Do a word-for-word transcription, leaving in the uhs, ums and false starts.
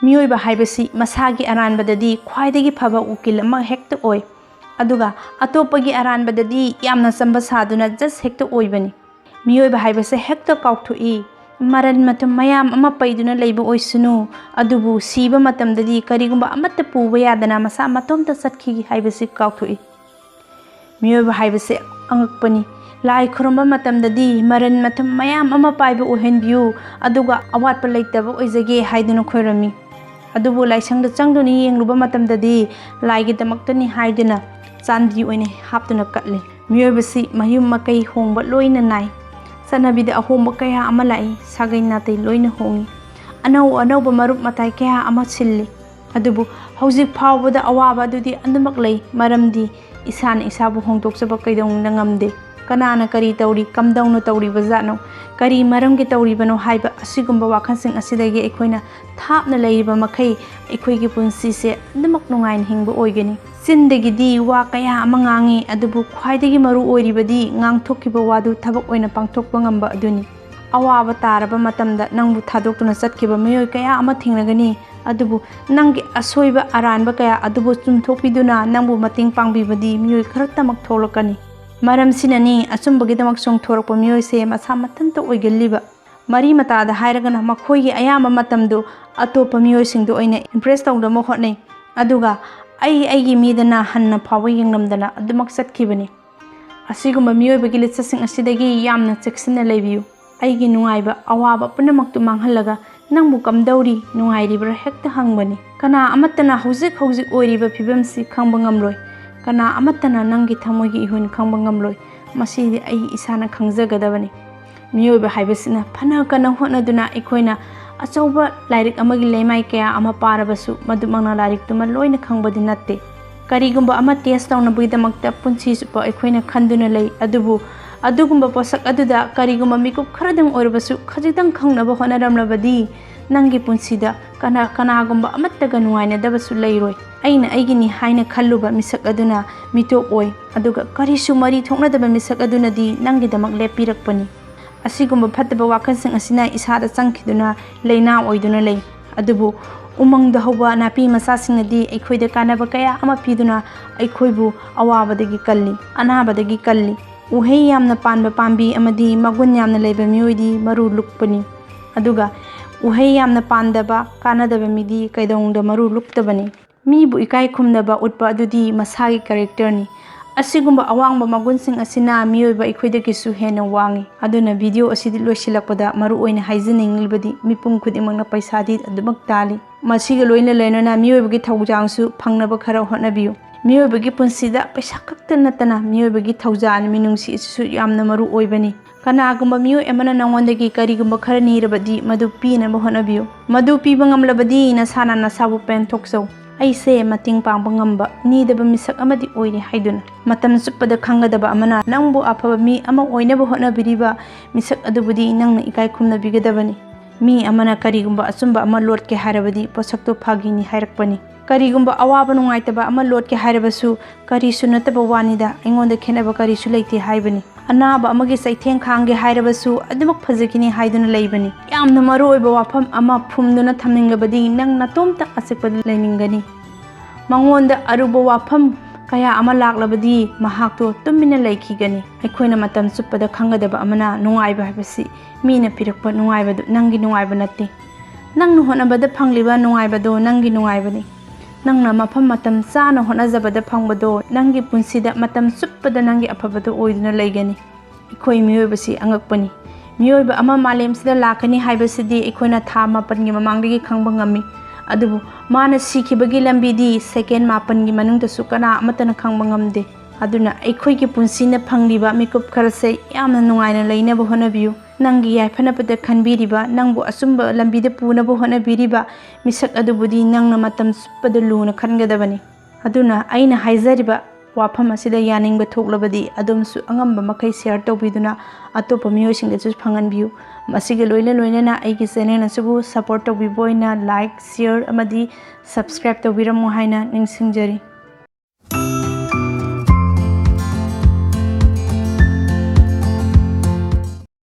ꯃꯤꯑꯣꯏꯕ ꯍꯥꯏꯕꯁꯤ ꯃꯁꯥꯒꯤ ꯑꯔꯥꯟꯕꯗꯗꯤ ꯈ꯭ꯋꯥꯏꯗꯒꯤ ꯐꯕ ꯎꯀꯤꯜ ꯑꯃ ꯍꯦꯛꯇ ꯑꯣꯏ, ꯑꯗꯨꯒ ꯑꯇꯣꯞꯄꯒꯤ ꯑꯔꯥꯟꯕꯗꯗꯤ ꯌꯥꯝꯅ ꯆꯝꯕ ꯁꯥꯗꯨꯅ ꯖꯁ ꯍꯦꯛꯇ ꯑꯣꯏꯕꯅꯤ꯫ ꯃꯤꯑꯣꯏꯕ ꯍꯥꯏꯕꯁꯦ ꯍꯦꯛꯇ ꯀꯥꯎꯊꯣꯛꯏ꯫ ꯃꯔꯟ ꯃꯊꯨꯝ ꯃꯌꯥꯝ ꯑꯃ ꯄꯩꯗꯨꯅ ꯂꯩꯕ ꯑꯣꯏꯁꯅꯨ, ꯑꯗꯨꯕꯨ ꯁꯤꯕ ꯃꯇꯝꯗꯗꯤ ꯀꯔꯤꯒꯨꯝꯕ ꯑꯃꯠꯇ ꯄꯨꯕ ꯌꯥꯗꯅ ꯃꯁꯥ ꯃꯇꯣꯝꯇ ꯆꯠꯈꯤ ꯍꯥꯏꯕꯁꯤ ꯀꯥꯎꯊꯣꯛꯏ꯫ ꯃꯤꯑꯣꯏꯕ ꯍꯥꯏꯕꯁꯦ ꯑꯉꯛꯄꯅꯤ꯫ ꯂꯥꯏ ꯈꯨꯔꯨꯝꯕ ꯃꯇꯝꯗꯗꯤ ꯃꯔꯟ ꯃꯊꯨꯝ ꯃꯌꯥꯝ ꯑꯃ ꯄꯥꯏꯕ ꯑꯣꯏꯍꯟꯕꯤꯌꯨ, ꯑꯗꯨꯒ ꯑꯋꯥꯠꯄ ꯂꯩꯇꯕ ꯑꯣꯏꯖꯒꯦ ꯍꯥꯏꯗꯨꯅ ꯈꯣꯏꯔꯝꯃꯤ꯫ ꯑꯗꯨꯕꯨ ꯂꯥꯏꯁꯪꯗ ꯆꯪꯗꯨꯅ ꯌꯦꯡꯂꯨꯕ ꯃꯇꯝꯗꯗꯤ ꯂꯥꯏꯒꯤꯗꯃꯛꯇꯅꯤ ꯍꯥꯏꯗꯨꯅ ꯆꯥꯟꯗꯤ ꯑꯣꯏꯅ ꯍꯥꯞꯇꯨꯅ ꯀꯠꯂꯤ꯫ ꯃꯤꯑꯣꯏꯕꯁꯤ ꯃꯌꯨꯝ ꯃꯀꯩ ꯍꯣꯡꯕ ꯂꯣꯏꯅ ꯅꯥꯏ꯫ ꯆꯠꯅꯕꯤꯗ ꯑꯍꯣꯡꯕ ꯀꯌꯥ ꯑꯃ ꯂꯥꯛꯏ, ꯁꯥꯒꯩ ꯅꯥꯇꯩ ꯂꯣꯏꯅ ꯍꯣꯡꯏ꯫ ꯑꯅꯧ ꯑꯅꯧꯕ ꯃꯔꯨꯞ ꯃꯇꯥꯏ ꯀꯌꯥ ꯑꯃ ꯁꯤꯜꯂꯤ꯫ ꯑꯗꯨꯕꯨ ꯍꯧꯖꯤꯛ ꯐꯥꯎꯕꯗ ꯑꯋꯥꯕ ꯑꯗꯨꯗꯤ ꯑꯗꯨꯃꯛ ꯂꯩ, ꯃꯔꯝꯗꯤ ꯏꯁꯥꯅ ꯏꯁꯥꯕꯨ ꯍꯣꯡꯗꯣꯛꯆꯕ ꯀꯩꯗꯧꯅꯨꯡꯗ ꯉꯝꯗꯦ꯫ ꯀꯅꯥꯅ ꯀꯔꯤ ꯇꯧꯔꯤ, ꯀꯝꯗꯧꯅ ꯇꯧꯔꯤꯕꯖꯥꯠꯅꯣ, ꯀꯔꯤ ꯃꯔꯝꯒꯤ ꯇꯧꯔꯤꯕꯅꯣ ꯍꯥꯏꯕ ꯑꯁꯤꯒꯨꯝꯕ ꯋꯥꯈꯜꯁꯤꯡ ꯑꯁꯤꯗꯒꯤ ꯑꯩꯈꯣꯏꯅ ꯊꯥꯞꯅ ꯂꯩꯔꯤꯕ ꯃꯈꯩ ꯑꯩꯈꯣꯏꯒꯤ ꯄꯨꯟꯁꯤꯁꯦ ꯑꯗꯨꯃꯛ ꯅꯨꯡꯉꯥꯏꯅ ꯍꯤꯡꯕ ꯑꯣꯏꯒꯅꯤ꯫ ꯆꯤꯟꯗꯒꯤꯗꯤ ꯋꯥ ꯀꯌꯥ ꯑꯃ ꯉꯥꯡꯉꯤ, ꯑꯗꯨꯕꯨ ꯈ꯭ꯋꯥꯏꯗꯒꯤ ꯃꯔꯨ ꯑꯣꯏꯔꯤꯕꯗꯤ ꯉꯥꯡꯊꯣꯛꯈꯤꯕ ꯋꯥꯗꯨ ꯊꯕꯛ ꯑꯣꯏꯅ ꯄꯥꯡꯊꯣꯛꯄ ꯉꯝꯕ ꯑꯗꯨꯅꯤ꯫ ꯑꯋꯥꯕ ꯇꯥꯔꯕ ꯃꯇꯝꯗ ꯅꯪꯕꯨ ꯊꯥꯗꯣꯛꯇꯨꯅ ꯆꯠꯈꯤꯕ ꯃꯤꯑꯣꯏ ꯀꯌꯥ ꯑꯃ ꯊꯦꯡꯅꯒꯅꯤ, ꯑꯗꯨꯕꯨ ꯅꯪꯒꯤ ꯑꯁꯣꯏꯕ ꯑꯔꯥꯟꯕ ꯀꯌꯥ ꯑꯗꯨꯕꯨ ꯆꯨꯝꯊꯣꯛꯄꯤꯗꯨꯅ ꯅꯪꯕꯨ ꯃꯇꯦꯡ ꯄꯥꯡꯕꯤꯕꯗꯤ ꯃꯤꯑꯣꯏ ꯈꯔꯇꯃꯛ ꯊꯣꯛꯂꯛꯀꯅꯤ꯫ ꯃꯔꯝꯁꯤꯅꯅꯤ ꯑꯆꯨꯝꯕꯒꯤꯗꯃꯛ ꯆꯣꯡꯊꯣꯔꯛꯄ ꯃꯤꯑꯣꯏꯁꯦ ꯃꯁꯥ ꯃꯊꯟꯇ ꯑꯣꯏꯒꯜꯂꯤꯕ꯫ ꯃꯔꯤ ꯃꯇꯥꯗ ꯍꯥꯏꯔꯒꯅ ꯃꯈꯣꯏꯒꯤ ꯑꯌꯥꯝꯕ ꯃꯇꯝꯗꯨ ꯑꯇꯣꯞꯄ ꯃꯤꯑꯣꯏꯁꯤꯡꯗ ꯑꯣꯏꯅ ꯏꯝꯄ꯭ꯔꯦꯁ ꯇꯧꯅꯕ ꯍꯣꯠꯅꯩ, ꯑꯗꯨꯒ ꯑꯩ ꯑꯩꯒꯤ ꯃꯤꯗꯅ ꯍꯟꯅ ꯐꯥꯎꯕ ꯌꯦꯡꯂꯝꯗꯅ ꯑꯗꯨꯃꯛ ꯆꯠꯈꯤꯕꯅꯤ꯫ ꯑꯁꯤꯒꯨꯝꯕ ꯃꯤꯑꯣꯏꯕꯒꯤ ꯂꯤꯆꯠꯁꯤꯡ ꯑꯁꯤꯗꯒꯤ ꯌꯥꯝꯅ ꯆꯦꯛꯁꯤꯟꯅ ꯂꯩꯕꯤꯌꯨ꯫ ꯑꯩꯒꯤ ꯅꯨꯡꯉꯥꯏꯕ ꯑꯋꯥꯕ ꯄꯨꯝꯅꯃꯛꯇꯨ ꯃꯥꯡꯍꯜꯂꯒ ꯅꯪꯕꯨ ꯀꯝꯗꯧꯔꯤ, ꯅꯨꯡꯉꯥꯏꯔꯤꯕ꯭ꯔꯥ ꯍꯦꯛꯇ ꯍꯪꯕꯅꯤ꯫ ꯀꯅꯥ ꯑꯃꯠꯇꯅ ꯍꯧꯖꯤꯛ ꯍꯧꯖꯤꯛ ꯑꯣꯏꯔꯤꯕ ꯐꯤꯕꯝꯁꯤ ꯈꯪꯕ ꯉꯝꯂꯣꯏ꯫ ꯀꯅꯥ ꯑꯃꯠꯇꯅ ꯅꯪꯒꯤ ꯊꯃꯣꯏꯒꯤ ꯏꯍꯨꯜ ꯈꯪꯕ ꯉꯝꯂꯣꯏ꯫ ꯃꯁꯤꯗꯤ ꯑꯩ ꯏꯁꯥꯅ ꯈꯪꯖꯒꯗꯕꯅꯤ꯫ ꯃꯤꯑꯣꯏꯕ ꯍꯥꯏꯕꯁꯤꯅ ꯐꯅ ꯀꯟꯅ ꯍꯣꯠꯅꯗꯨꯅ ꯑꯩꯈꯣꯏꯅ ꯑꯆꯧꯕ ꯂꯥꯏꯔꯤꯛ ꯑꯃꯒꯤ ꯂꯩꯃꯥꯏ ꯀꯌꯥ ꯑꯃ ꯄꯥꯔꯕꯁꯨ ꯃꯗꯨꯃꯛꯅ ꯂꯥꯏꯔꯤꯛꯇꯨꯃ ꯂꯣꯏꯅ ꯈꯪꯕꯗꯤ ꯅꯠꯇꯦ꯫ ꯀꯔꯤꯒꯨꯝꯕ ꯑꯃ ꯇꯦꯁ ꯇꯧꯅꯕꯒꯤꯗꯃꯛꯇ ꯄꯨꯟꯁꯤ ꯆꯨꯞꯄ ꯑꯩꯈꯣꯏꯅ ꯈꯟꯗꯨꯅ ꯂꯩ, ꯑꯗꯨꯕꯨ ꯑꯗꯨꯒꯨꯝꯕ ꯄꯣꯠꯁꯛ ꯑꯗꯨꯗ ꯀꯔꯤꯒꯨꯝꯕ ꯃꯤꯀꯨꯞ ꯈꯔꯗꯪ ꯑꯣꯏꯔꯕꯁꯨ ꯈꯖꯤꯛꯇꯪ ꯈꯪꯅꯕ ꯍꯣꯠꯅꯔꯝꯂꯕꯗꯤ ꯅꯪꯒꯤ ꯄꯨꯟꯁꯤꯗ ꯀꯅꯥ-, ꯀꯅꯥꯒꯨꯝꯕ ꯑꯃꯠꯇꯒ ꯅꯨꯡꯉꯥꯏꯅꯗꯕꯁꯨ ꯂꯩꯔꯣꯏ꯫ ꯑꯩꯅ ꯑꯩꯒꯤꯅꯤ ꯍꯥꯏꯅ ꯈꯜꯂꯨꯕ ꯃꯤꯁꯛ ꯑꯗꯨꯅ ꯃꯤꯇꯣꯞ ꯑꯣꯏ, ꯑꯗꯨꯒ ꯀꯔꯤꯁꯨ ꯃꯔꯤ ꯊꯣꯛꯅꯗꯕ ꯃꯤꯁꯛ ꯑꯗꯨꯅꯗꯤ ꯅꯪꯒꯤꯗꯃꯛ ꯂꯦꯞꯄꯤꯔꯛꯄꯅꯤ꯫ ꯑꯁꯤꯒꯨꯝꯕ ꯐꯠꯇꯕ ꯋꯥꯈꯜꯁꯤꯡ ꯑꯁꯤꯅ ꯏꯁꯥꯗ ꯆꯪꯈꯤꯗꯨꯅ ꯂꯥꯏꯅꯥ ꯑꯣꯏꯗꯨꯅ ꯂꯩ꯫ ꯑꯗꯨꯕꯨ ꯎꯃꯪꯗ ꯍꯧꯕ ꯅꯥꯄꯤ ꯃꯆꯥꯁꯤꯡꯅꯗꯤ ꯑꯩꯈꯣꯏꯗ ꯀꯥꯟꯅꯕ ꯀꯌꯥ ꯑꯃ ꯄꯤꯗꯨꯅ ꯑꯩꯈꯣꯏꯕꯨ ꯑꯋꯥꯕꯗꯒꯤ ꯀꯜꯂꯤ, ꯑꯅꯥꯕꯗꯒꯤ ꯀꯜꯂꯤ꯫ ꯎꯍꯩ ꯌꯥꯝꯅ ꯄꯥꯟꯕ ꯄꯥꯝꯕꯤ ꯑꯃꯗꯤ ꯃꯒꯨꯟ ꯌꯥꯝꯅ ꯂꯩꯕ ꯃꯤꯑꯣꯏꯗꯤ ꯃꯔꯨ ꯂꯨꯛꯄꯅꯤ꯫ ꯑꯗꯨꯒ ꯎꯍꯩ ꯌꯥꯝꯅ ꯄꯥꯟꯗꯕ, ꯀꯥꯟꯅꯗꯕ ꯃꯤꯗꯤ ꯀꯩꯗꯧꯅꯨꯡꯗ ꯃꯔꯨ ꯂꯨꯛꯇꯕꯅꯤ꯫ ꯃꯤꯕꯨ ꯏꯀꯥꯏ ꯈꯨꯝꯅꯕ ꯎꯠꯄ ꯑꯗꯨꯗꯤ ꯃꯁꯥꯒꯤ ꯀꯦꯔꯦꯛꯇꯔꯅꯤ꯫ ꯑꯁꯤꯒꯨꯝꯕ ꯑꯋꯥꯡꯕ ꯃꯒꯨꯟꯁꯤꯡ ꯑꯁꯤꯅ ꯃꯤꯑꯣꯏꯕ ꯑꯩꯈꯣꯏꯗꯒꯤꯁꯨ ꯍꯦꯟꯅ ꯋꯥꯡꯏ꯫ ꯑꯗꯨꯅ ꯚꯤꯗꯤꯑꯣ ꯑꯁꯤꯗꯤ ꯂꯣꯏꯁꯤꯜꯂꯛꯄꯗ ꯃꯔꯨ ꯑꯣꯏꯅ ꯍꯥꯏꯖꯅꯤꯡꯂꯤꯕꯗꯤ ꯃꯤꯄꯨꯝ ꯈꯨꯗꯤꯡꯃꯛꯅ ꯄꯩꯁꯥꯗꯤ ꯑꯗꯨꯃꯛ ꯇꯥꯜꯂꯤ꯫ ꯃꯁꯤꯒ ꯂꯣꯏꯅ ꯂꯣꯏꯅꯅ ꯃꯤꯑꯣꯏꯕꯒꯤ ꯊꯧꯗꯥꯡꯁꯨ ꯐꯪꯅꯕ ꯈꯔ ꯍꯣꯠꯅꯕꯤꯌꯨ꯫ ꯃꯤꯑꯣꯏꯕꯒꯤ ꯄꯨꯟꯁꯤꯗ ꯄꯩꯁꯥ ꯈꯛꯇ ꯅꯠꯇꯅ ꯃꯤꯑꯣꯏꯕꯒꯤ ꯊꯧꯖꯥꯜ, ꯃꯤꯅꯨꯡꯁꯤ ꯑꯁꯤꯁꯨ ꯌꯥꯝꯅ ꯃꯔꯨ ꯑꯣꯏꯕꯅꯤ꯫ ꯀꯅꯥꯒꯨꯝꯕ ꯃꯤꯑꯣꯏ ꯑꯃꯅ ꯅꯉꯣꯟꯗꯒꯤ ꯀꯔꯤꯒꯨꯝꯕ ꯈꯔ ꯅꯤꯔꯕꯗꯤ ꯃꯗꯨ ꯄꯤꯅꯕ ꯍꯣꯠꯅꯕꯤꯌꯨ꯫ ꯃꯗꯨ ꯄꯤꯕ ꯉꯝꯂꯕꯗꯤ ꯅꯁꯥꯅ ꯅꯁꯥꯕꯨ ꯄꯦꯟꯊꯣꯛꯆꯧ꯫ "ꯑꯩꯁꯦ ꯃꯇꯦꯡ ꯄꯥꯡꯕ ꯉꯝꯕ, ꯅꯤꯗꯕ ꯃꯤꯁꯛ ꯑꯃꯗꯤ ꯑꯣꯏꯔꯦ" ꯍꯥꯏꯗꯨꯅ꯫ ꯃꯇꯝ ꯆꯨꯞꯄꯗ ꯈꯪꯒꯗꯕ ꯑꯃꯅ, ꯅꯪꯕꯨ ꯑꯐꯕ ꯃꯤ ꯑꯃ ꯑꯣꯏꯅꯕ ꯍꯣꯠꯅꯕꯤꯔꯤꯕ ꯃꯤꯁꯛ ꯑꯗꯨꯕꯨꯗꯤ ꯅꯪꯅ ꯏꯀꯥꯏ ꯈꯨꯝꯅꯕꯤꯒꯗꯕꯅꯤ꯫ ꯃꯤ ꯑꯃꯅ ꯀꯔꯤꯒꯨꯝꯕ ꯑꯆꯨꯝꯕ ꯑꯃ ꯂꯣꯠꯀꯦ ꯍꯥꯏꯔꯕꯗꯤ ꯄꯣꯠꯁꯛꯇꯣ ꯐꯥꯒꯤꯅꯤ ꯍꯥꯏꯔꯛꯄꯅꯤ꯫ ꯀꯔꯤꯒꯨꯝꯕ ꯑꯋꯥꯕ ꯅꯨꯡꯉꯥꯏꯇꯕ ꯑꯃ ꯂꯣꯠꯀꯦ ꯍꯥꯏꯔꯕꯁꯨ "ꯀꯔꯤꯁꯨ ꯅꯠꯇꯕ ꯋꯥꯅꯤꯗ, ꯑꯩꯉꯣꯟꯗ ꯈꯦꯠꯅꯕ ꯀꯔꯤꯁꯨ ꯂꯩꯇꯦ" ꯍꯥꯏꯕꯅꯤ꯫ ꯑꯅꯥꯕ ꯑꯃꯒꯤ ꯆꯩꯊꯦꯡ ꯈꯥꯡꯒꯦ ꯍꯥꯏꯔꯕꯁꯨ ꯑꯗꯨꯃꯛ ꯐꯖꯈꯤꯅꯤ ꯍꯥꯏꯗꯨꯅ ꯂꯩꯕꯅꯤ꯫ ꯌꯥꯝꯅ ꯃꯔꯨ ꯑꯣꯏꯕ ꯋꯥꯐꯝ ꯑꯃ ꯐꯨꯝꯗꯨꯅ ꯊꯝꯅꯤꯡꯂꯕꯗꯤ ꯅꯪ ꯅꯇꯣꯝꯇ ꯑꯆꯤꯛꯄꯗ ꯂꯩꯅꯤꯡꯒꯅꯤ꯫ ꯃꯉꯣꯟꯗ ꯑꯔꯨꯕ ꯋꯥꯐꯝ ꯀꯌꯥ ꯑꯃ ꯂꯥꯛꯂꯕꯗꯤ ꯃꯍꯥꯛꯇꯣ ꯇꯨꯃꯤꯟꯅ ꯂꯩꯈꯤꯒꯅꯤ꯫ ꯑꯩꯈꯣꯏꯅ ꯃꯇꯝ ꯆꯨꯞꯄꯗ ꯈꯪꯒꯗꯕ ꯑꯃꯅ, ꯅꯨꯡꯉꯥꯏꯕ ꯍꯥꯏꯕꯁꯤ ꯃꯤꯅ ꯄꯤꯔꯛꯄ ꯅꯨꯡꯉꯥꯏꯕꯗꯨ ꯅꯪꯒꯤ ꯅꯨꯡꯉꯥꯏꯕ ꯅꯠꯇꯦ꯫ ꯅꯪꯅ ꯍꯣꯠꯅꯕꯗ ꯐꯪꯂꯤꯕ ꯅꯨꯡꯉꯥꯏꯕꯗꯣ ꯅꯪꯒꯤ ꯅꯨꯡꯉꯥꯏꯕꯅꯤ꯫ ꯅꯪꯅ ꯃꯐꯝ ꯃꯇꯝ ꯆꯥꯅ ꯍꯣꯠꯅꯖꯕꯗ ꯐꯪꯕꯗꯣ ꯅꯪꯒꯤ ꯄꯨꯟꯁꯤꯗ ꯃꯇꯝ ꯆꯨꯞꯄꯗ ꯅꯪꯒꯤ ꯑꯐꯕꯗꯣ ꯑꯣꯏꯗꯨꯅ ꯂꯩꯒꯅꯤ꯫ ꯑꯩꯈꯣꯏ ꯃꯤꯑꯣꯏꯕꯁꯤ ꯑꯉꯛꯄꯅꯤ꯫ ꯃꯤꯑꯣꯏꯕ ꯑꯃ ꯃꯥꯂꯦꯝꯁꯤꯗ ꯂꯥꯛꯀꯅꯤ ꯍꯥꯏꯕꯁꯤꯗꯤ ꯑꯩꯈꯣꯏꯅ ꯊꯥ ꯃꯥꯄꯟꯒꯤ ꯃꯃꯥꯡꯗꯒꯤ ꯈꯪꯕ ꯉꯝꯃꯤ꯫ ꯑꯗꯨꯕꯨ ꯃꯥꯅ ꯁꯤꯈꯤꯕꯒꯤ ꯂꯝꯕꯤꯗꯤ ꯁꯦꯀꯦꯟ ꯃꯥꯄꯟꯒꯤ ꯃꯅꯨꯡꯗꯁꯨ ꯀꯅꯥ ꯑꯃꯠꯇꯅ ꯈꯪꯕ ꯉꯝꯗꯦ꯫ ꯑꯗꯨꯅ ꯑꯩꯈꯣꯏꯒꯤ ꯄꯨꯟꯁꯤꯅ ꯐꯪꯂꯤꯕ ꯃꯤꯀꯨꯞ ꯈꯔꯁꯦ ꯌꯥꯝꯅ ꯅꯨꯡꯉꯥꯏꯅ ꯂꯩꯅꯕ ꯍꯣꯠꯅꯕꯤꯌꯨ꯫ ꯅꯪꯒꯤ ꯌꯥꯏꯐꯅꯕꯗ ꯈꯟꯕꯤꯔꯤꯕ, ꯅꯪꯕꯨ ꯑꯆꯨꯝꯕ ꯂꯝꯕꯤꯗ ꯄꯨꯅꯕ ꯍꯣꯠꯅꯕꯤꯔꯤꯕ ꯃꯤꯁꯛ ꯑꯗꯨꯕꯨꯗꯤ ꯅꯪꯅ ꯃꯇꯝ ꯆꯨꯞꯄꯗ ꯂꯨꯅ ꯈꯟꯒꯗꯕꯅꯤ꯫ ꯑꯗꯨꯅ ꯑꯩꯅ ꯍꯥꯏꯖꯔꯤꯕ ꯋꯥꯐꯝ ꯑꯁꯤꯗ ꯌꯥꯅꯤꯡꯕ ꯊꯣꯛꯂꯕꯗꯤ ꯑꯗꯣꯝꯁꯨ ꯑꯉꯝꯕ ꯃꯈꯩ ꯁꯤꯌꯔ ꯇꯧꯕꯤꯗꯨꯅ ꯑꯇꯣꯞꯄ ꯃꯤꯑꯣꯏꯁꯤꯡꯗꯁꯨ ꯐꯪꯍꯟꯕꯤꯌꯨ꯫ ꯃꯁꯤꯒ ꯂꯣꯏꯅ ꯂꯣꯏꯅꯅ ꯑꯩꯒꯤ ꯆꯦꯅꯦꯜ ꯑꯁꯤꯕꯨ ꯁꯄꯣꯔꯠ ꯇꯧꯕꯤꯕ ꯑꯣꯏꯅ ꯂꯥꯏꯛ, ꯁꯤꯌꯔ ꯑꯃꯗꯤ ꯁꯕꯁꯀ꯭ꯔꯥꯏꯕ ꯇꯧꯕꯤꯔꯝꯃꯨ ꯍꯥꯏꯅ ꯅꯤꯡꯁꯤꯡꯖꯔꯤ꯫